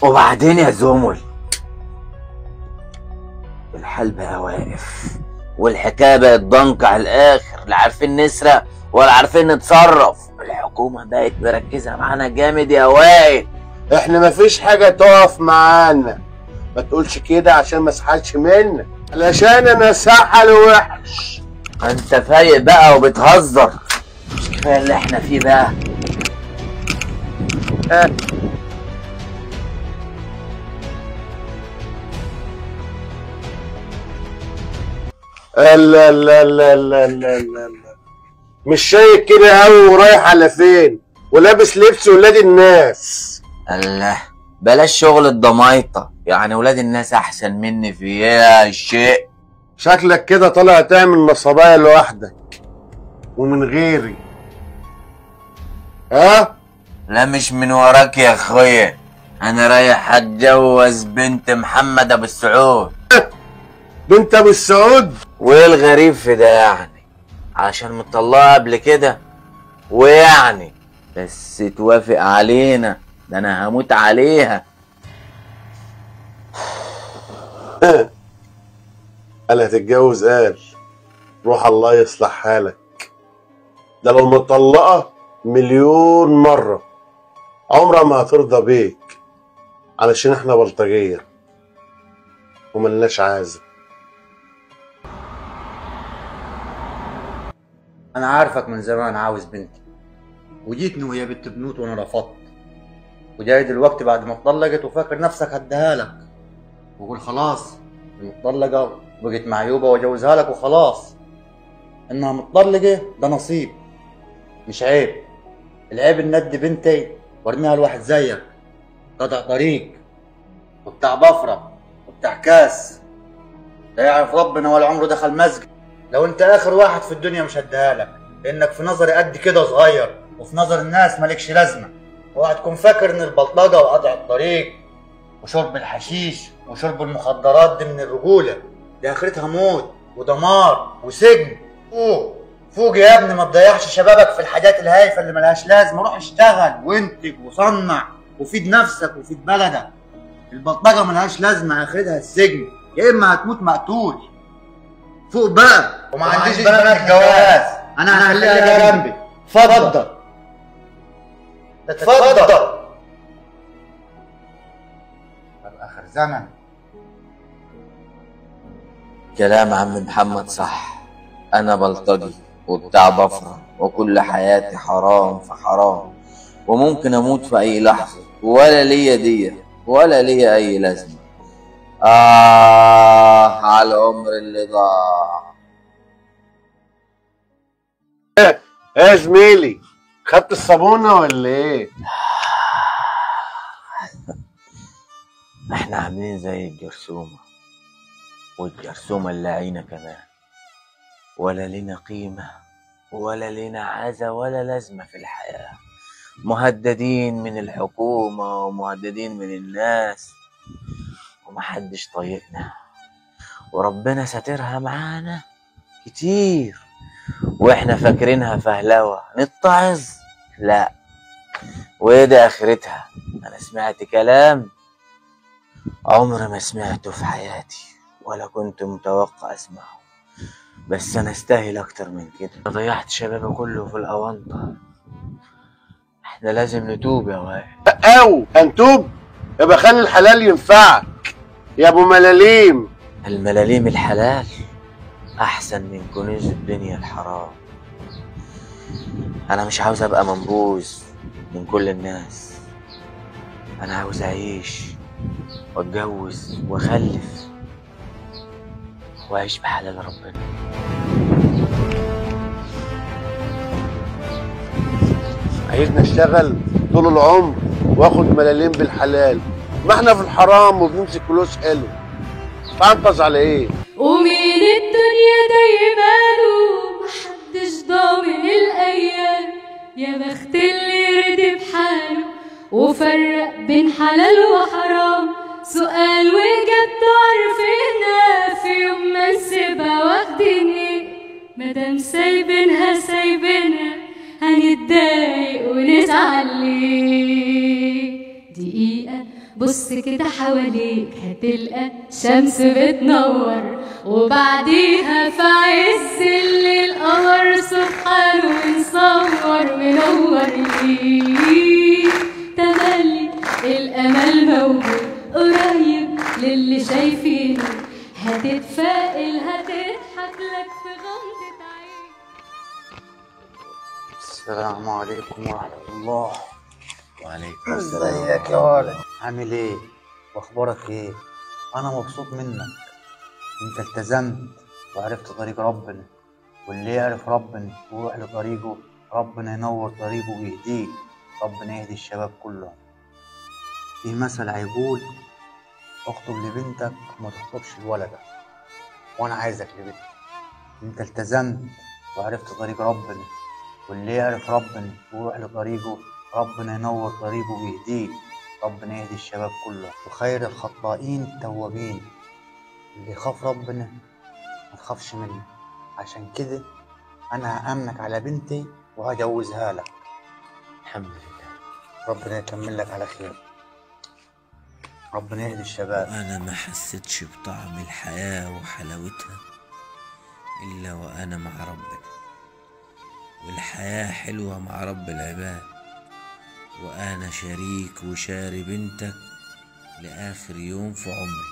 وبعدين يا زمل الحال بقى واقف، والحكاية بقت ضنك على الاخر، لا عارفين نسرق ولا عارفين نتصرف. الحكومة بقت مركزه معانا جامد يا وائل. احنا مفيش حاجة تقف معانا. ما تقولش كده عشان ما اسحلش منك، علشان انا سحل وحش. انت فايق بقى وبتهزر، مش كفاية اللي احنا فيه بقى؟ لا لا لا لا لا لا لا، مش شايك كده قوي ورايح على فين؟ ولابس لبس ولاد الناس. الله، بلاش شغل الضمايطه، يعني ولاد الناس احسن مني في ايه يا شيء؟ شكلك كده طالع تعمل نصبايه لوحدك ومن غيري. ها؟ لا مش من وراك يا اخويا، انا رايح اتجوز بنت محمد ابو السعود. بنت ابو السعود؟ وايه الغريب في ده يعني؟ عشان مطلقه قبل كده ويعني بس توافق علينا، ده انا هموت عليها. قال هتتجوز، قال روح الله يصلح حالك. ده لو مطلقه مليون مرة عمرها ما هترضى بيك، علشان احنا بلطجيه وملناش عازة. انا عارفك من زمان عاوز بنتي، وجيتني وهي بنت بنوت وانا رفضت، وجاي دلوقتي بعد ما اتطلقت وفاكر نفسك هديها لك، وقول خلاص دي متطلقه وبقت معيوبه واجوزها لك وخلاص. انها متطلقه ده نصيب مش عيب. العيب ان ادي بنتي وارميها لواحد زيك قطع طريق وبتاع بفره وبتاع كاس، لا يعرف ربنا ولا عمره دخل مسجد. لو انت اخر واحد في الدنيا مش هديها لك، لانك في نظري قد كده صغير وفي نظر الناس مالكش لازمه. اوعى تكون فاكر ان البلطجه وقطع الطريق وشرب الحشيش وشرب المخدرات دي من الرجولة، دي اخرتها موت ودمار وسجن. فوق فوق يا ابني، ما تضيعش شبابك في الحاجات الهايفه اللي ملهاش لازمه. روح اشتغل وانتج وصنع وفيد نفسك وفيد بلدك. البلطجه ملهاش لازمه، اخرتها السجن، يا اما هتموت مقتول. فوق بقى، وما عنديش بنات جواز، انا هخليها جنبي. اتفضل اتفضل. اخر زمن. كلام عم محمد صح، انا بلطجي وبتاع بفرة وكل حياتي حرام في حرام، وممكن اموت في اي لحظة، ولا ليا دية ولا ليا اي لازمة. آه على العمر اللي ضاع. ايه يا زميلي، خدت الصابونة ولا ايه؟ احنا عاملين زي الجرثومة، والجرثومة اللعينة كمان، ولا لنا قيمة ولا لنا عازة ولا لازمة في الحياة. مهددين من الحكومة ومهددين من الناس، ومحدش طايقنا، وربنا ساترها معانا كتير، واحنا فاكرينها فهلوة نتعظ. لا، وايه ده اخرتها؟ انا سمعت كلام عمر ما سمعته في حياتي ولا كنت متوقع اسمعه، بس انا استاهل اكتر من كده. ضيعت شبابي كله في الاونطه. احنا لازم نتوب يا وائل. او هنتوب؟ يبقى خلي الحلال ينفعك يا ابو ملاليم. الملاليم الحلال احسن من كنوز الدنيا الحرام. انا مش عاوز ابقى منبوذ من كل الناس، انا عاوز اعيش واتجوز واخلف واعيش بحلال ربنا. عايزني اشتغل طول العمر واخد ملاليم بالحلال؟ ما احنا في الحرام وبنمسك فلوس حلو، فانقذ على ايه؟ ومين الدنيا دايماله محدش ضامن الايام، يا بخت اللي رضي بحاله وفرق بين حلال وحرام. سؤال واجابته عارفينها، في يوم ما نسيبها واخدين ايه؟ مادام سايبينها سايبينها، هنتضايق ونزعل ليه؟ دقيقة بص كده حواليك هتلقى شمس بتنور، وبعديها في عز الليل قمر سبحانه منصور منور ليك. تملي الأمل موجود قريب للي شايفينه، هتتفائل هتضحك لك في غمضة عين. السلام عليكم ورحمة الله. وعليكم السلام. ازيك يا ولد؟ عامل ايه؟ واخبارك ايه؟ انا مبسوط منك، انت التزمت وعرفت طريق ربنا، واللي يعرف ربنا ويروح لطريقه ربنا ينور طريقه ويهديه، ربنا يهدي الشباب كلهم. في مثل هيقول اخطب لبنتك وما تخطبش لولدك، وانا عايزك لبنتك. انت التزمت وعرفت طريق ربنا، واللي يعرف ربنا ويروح لطريقه ربنا ينور طريقه ويهديه، ربنا يهدي الشباب كله. وخير الخطائين التوابين، اللي يخاف ربنا ما تخافش منه. عشان كده انا هأمنك على بنتي وهجوزها لك. الحمد لله، ربنا يكمل لك على خير، ربنا يهدي الشباب. أنا ما حسيتش بطعم الحياة وحلاوتها إلا وأنا مع ربنا، والحياة حلوة مع رب العباد، وأنا شريك وشاري بنتك لآخر يوم في عمري.